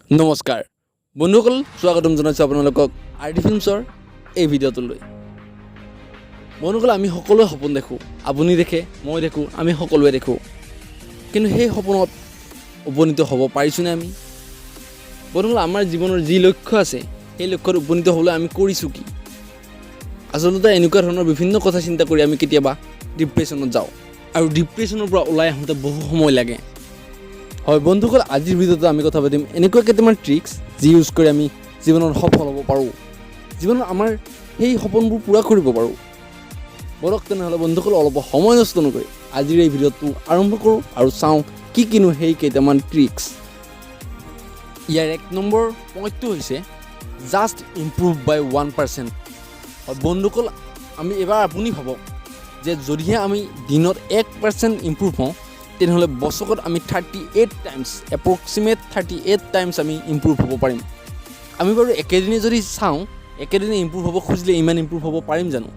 নমস্কাৰ বন্ধুসকল, স্বাগতম জনাইছোঁ আপোনালোকক আৰ ডি ফিল্মছৰ এই ভিডিঅ'টোলৈ। বন্ধুসকল, আমি সকলোৱে সপোন দেখোঁ। আপুনি দেখে, মই দেখোঁ, আমি সকলোৱে দেখোঁ। কিন্তু সেই সপোনত উপনীত হ'ব পাৰিছোঁনে আমি? বন্ধুসকল, আমাৰ জীৱনৰ যি লক্ষ্য আছে, সেই লক্ষ্যত উপনীত হ'বলৈ আমি কৰিছোঁ কি? আচলতে এনেকুৱা ধৰণৰ বিভিন্ন কথা চিন্তা কৰি আমি কেতিয়াবা ডিপ্ৰেশ্যনত যাওঁ আৰু ডিপ্ৰেশ্যনৰ পৰা ওলাই আহোঁতে বহু সময় লাগে। হয় বন্ধুসকল, আজিৰ ভিডিঅ'টোত আমি কথা পাতিম এনেকুৱা কেইটামান ট্ৰিক্স, যি ইউজ কৰি আমি জীৱনত সফল হ'ব পাৰোঁ, জীৱনত আমাৰ সেই সপোনবোৰ পূৰা কৰিব পাৰোঁ। ব'লক তেনেহ'লে বন্ধুসকল, অলপ সময় নষ্ট নকৰি আজিৰ এই ভিডিঅ'টো আৰম্ভ কৰোঁ আৰু চাওঁ কি কিনো সেই কেইটামান ট্ৰিক্স। ইয়াৰ 1 নম্বৰ পইণ্টটো হৈছে just improve by 1%। বন্ধুসকল, আমি এবাৰ আপুনি ভাবক যে যদিহে আমি দিনত 1% ইম্প্ৰুভ হওঁ, তেনেহ'লে বছৰত আমি 38 times, approximate 38 times আমি ইম্প্ৰুভ হ'ব পাৰিম। আমি বাৰু একেদিনে যদি চাওঁ, একেদিনে ইম্প্ৰুভ হ'ব খুজিলে ইমান ইম্প্ৰুভ হ'ব পাৰিম জানো?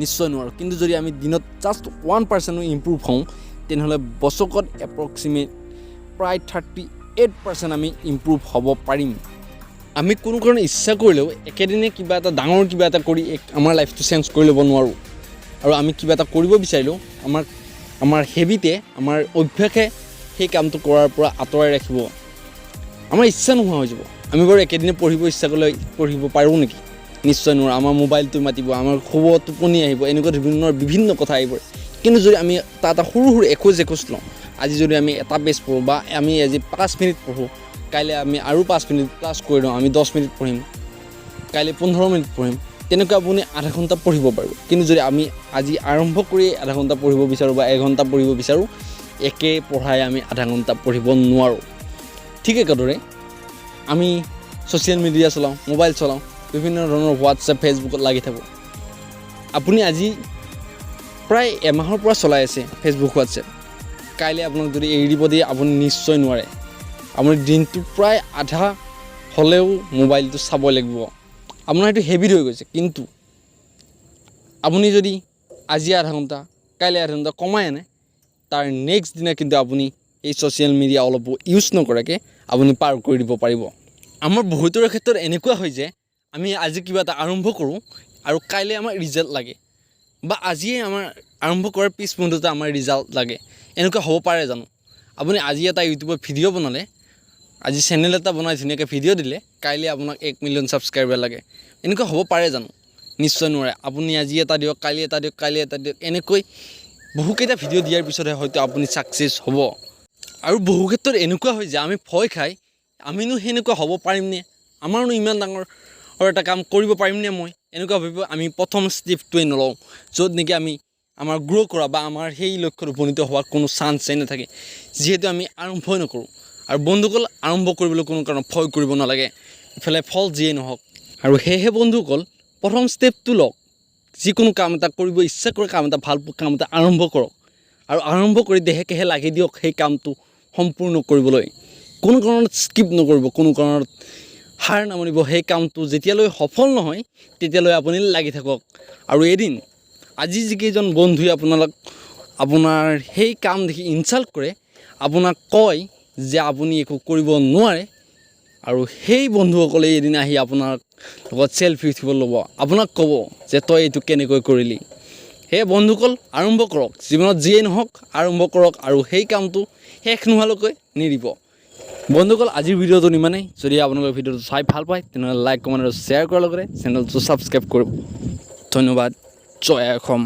নিশ্চয় নোৱাৰোঁ। কিন্তু যদি আমি দিনত জাষ্ট 1%ও ইম্প্ৰুভ হওঁ, তেনেহ'লে বছৰত এপ্ৰক্সিমেট প্ৰায় 38% আমি ইম্প্ৰুভ হ'ব পাৰিম। আমি কোনো কাৰণে ইচ্ছা কৰিলেও একেদিনে কিবা এটা ডাঙৰ কিবা এটা কৰি আমাৰ লাইফটো চেঞ্জ কৰি ল'ব নোৱাৰোঁ। আৰু আমি কিবা এটা কৰিব বিচাৰিলেও আমাক আমাৰ হেবিটে, আমাৰ অভ্যাসে সেই কামটো কৰাৰ পৰা আঁতৰাই ৰাখিব। আমাৰ ইচ্ছা নোহোৱা হৈ যাব। আমি বাৰু একেদিনে পঢ়িব ইচ্ছা কৰিলে পঢ়িব পাৰোঁ নেকি? নিশ্চয় নোৱাৰোঁ। আমাৰ মোবাইলটো মাতিব, আমাৰ শুব টোপনি আহিব, এনেকুৱা বিভিন্ন বিভিন্ন কথা আহি পৰে। কিন্তু যদি আমি তাত এটা সৰু সৰু এখোজ এখোজ লওঁ, আজি যদি আমি এটা পেজ পঢ়োঁ বা আমি আজি 5 মিনিট পঢ়োঁ, কাইলৈ আমি আৰু 5 মিনিট প্লাছ কৰি দিওঁ, আমি 10 মিনিট পঢ়িম, কাইলৈ 15 মিনিট পঢ়িম, তেনেকুৱা আপুনি আধা ঘণ্টা পঢ়িব পাৰিব। কিন্তু যদি আমি আজি আৰম্ভ কৰি আধা ঘণ্টা পঢ়িব বিচাৰোঁ বা এঘণ্টা পঢ়িব বিচাৰোঁ, একে পঢ়াই আমি আধা ঘণ্টা পঢ়িব নোৱাৰোঁ। ঠিক একেদৰে আমি ছ'চিয়েল মিডিয়া চলাওঁ, মোবাইল চলাওঁ, বিভিন্ন ধৰণৰ হোৱাটছএপ, ফেচবুকত লাগি থাকোঁ। আপুনি আজি প্ৰায় এমাহৰ পৰা চলাই আছে ফেচবুক, হোৱাটছএপ। কাইলৈ আপোনাক যদি এৰি দিব দিয়ে, আপুনি নিশ্চয় নোৱাৰে। আপুনি দিনটো প্ৰায় আধা হ'লেও মোবাইলটো চাব লাগিব। আপোনাৰ সেইটো হেবিট হৈ গৈছে। কিন্তু আপুনি যদি আজি আধা ঘণ্টা, কাইলৈ আধা ঘণ্টা কমাই আনে, তাৰ নেক্সট দিনা কিন্তু আপুনি এই ছ'চিয়েল মিডিয়া অলপো ইউজ নকৰাকৈ আপুনি পাৰ কৰি দিব পাৰিব। আমাৰ বহুতৰে ক্ষেত্ৰত এনেকুৱা হয় যে আমি আজি কিবা এটা আৰম্ভ কৰোঁ আৰু কাইলৈ আমাৰ ৰিজাল্ট লাগে বা আজিয়ে আমাৰ আৰম্ভ কৰাৰ পিছ মুহূৰ্ততে আমাৰ ৰিজাল্ট লাগে। এনেকুৱা হ'ব পাৰে জানো? আপুনি আজি এটা ইউটিউবত ভিডিঅ' বনালে, আজি চেনেল এটা বনাই ধুনীয়াকৈ ভিডিঅ' দিলে, কাইলৈ আপোনাক 1 মিলিয়ন ছাবস্ক্ৰাইবাৰ লাগে। এনেকুৱা হ'ব পাৰে জানো? নিশ্চয় নোৱাৰে। আপুনি আজি এটা দিয়ক, কালি এটা দিয়ক, কাইলৈ এটা দিয়ক, এনেকৈ বহুকেইটা ভিডিঅ' দিয়াৰ পিছতহে হয়তো আপুনি ছাকচেছ হ'ব। আৰু বহু ক্ষেত্ৰত এনেকুৱা হয় যে আমি ভয় খাই, আমিনো সেনেকুৱা হ'ব পাৰিমনে, আমাৰনো ইমান ডাঙৰ এটা কাম কৰিব পাৰিমনে মই, এনেকুৱা ভাবিব আমি প্ৰথম ষ্টেপটোৱে নলওঁ, য'ত নেকি আমি আমাৰ গ্ৰ' কৰা বা আমাৰ সেই লক্ষ্যত উপনীত হোৱাৰ কোনো চান্সেই নাথাকে, যিহেতু আমি আৰম্ভই নকৰোঁ। আৰু বন্ধুসকল, আৰম্ভ কৰিবলৈ কোনো কাৰণত ভয় কৰিব নালাগে, ইফালে ফল যিয়েই নহওক। আৰু সেয়েহে বন্ধুসকল, প্ৰথম ষ্টেপটো লওক। যিকোনো কাম এটা কৰিব ইচ্ছা কৰে, কাম এটা ভাল কাম এটা আৰম্ভ কৰক আৰু আৰম্ভ কৰি দেহে কেহে লাগি দিয়ক সেই কামটো সম্পূৰ্ণ কৰিবলৈ। কোনো কাৰণত স্কিপ নকৰিব, কোনো কাৰণত হাৰ নামানিব। সেই কামটো যেতিয়ালৈ সফল নহয়, তেতিয়ালৈ আপুনি লাগি থাকক। আৰু এদিন আজি যিকেইজন বন্ধুৱে আপোনালোক আপোনাৰ সেই কাম দেখি ইনচাল্ট কৰে, আপোনাক কয় যে আপুনি একো কৰিব নোৱাৰে, আৰু সেই বন্ধুসকলে এদিন আহি আপোনাৰ লগত চেলফি উঠিব ল'ব, আপোনাক ক'ব যে তই এইটো কেনেকৈ কৰিলি। সেয়ে বন্ধুসকল, আৰম্ভ কৰক। জীৱনত যিয়েই নহওক, আৰম্ভ কৰক আৰু সেই কামটো শেষ নোহোৱালৈকে নিদিব। বন্ধুসকল, আজিৰ ভিডিঅ'টো ইমানেই। যদি আপোনালোকে ভিডিঅ'টো চাই ভাল পায়, তেনেহ'লে লাইক, কমেণ্ট আৰু শ্বেয়াৰ কৰাৰ লগতে চেনেলটো ছাবস্ক্ৰাইব কৰিব। ধন্যবাদ। জয় অসম।